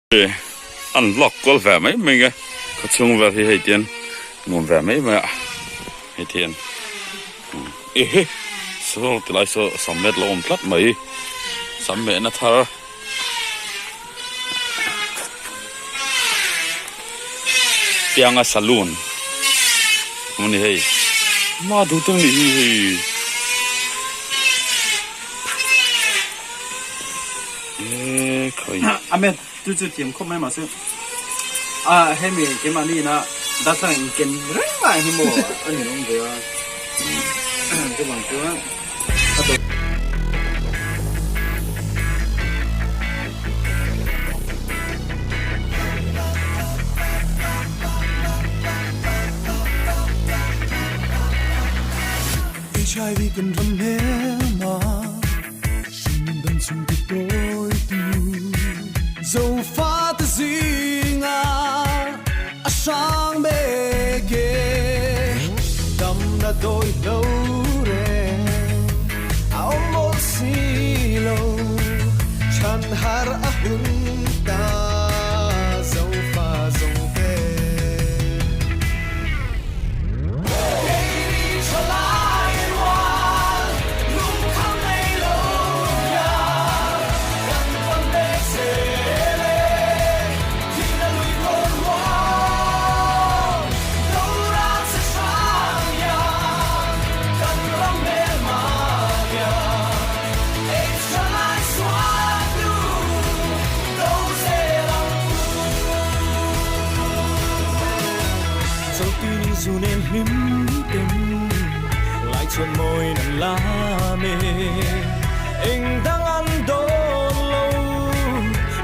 An vlog kual ve mai mai nge khaw chhung vel hi hei tian nuam ve mai mai a hei tian ehe saw ti lai saw sam met lo awm tlat mai sam mehna thar pianga saloon mawni hei ma duh tum nih hi hei. Amen chu chu thiam khawp mai mahse a hemi keimahni ina darthlalang in ken reng lai hi maw a ni awm ve a chuvang chuan a dawt. HIV kan ram hmel ma. Hringdan chung ti tawitu Zofate zingah a hrang mek e. Damna dawi hlo reng a awm mawlh si lo, chhan har a hun ta Zofa zawng te. Zu nen hlim ten lai chuan mawi nan la me eng dang an dawn lo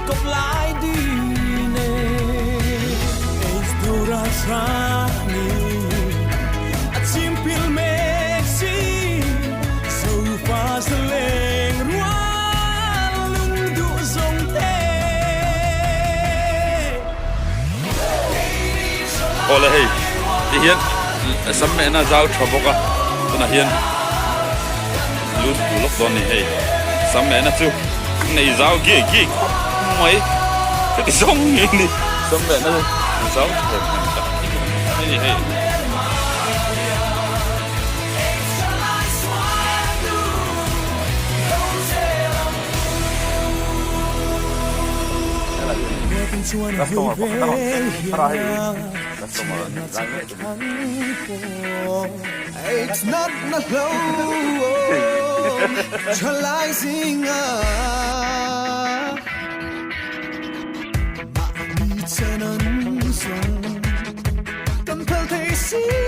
kawp lai din e Age tura hrang in a chim pil mek si so fast leng rual lung duh zawng te. Awle hei ti hian sam mehna zau tha bawk a tunah hian lut duh lawk dawn a ni hei sam mehna chu nei zau gi gi khawp mai heti zawng hi a ni sam mehna chu zau tha em em tak a ni hei. Customer pakhat a rawn thleng thar a hei customer an nih lai mek chu ni.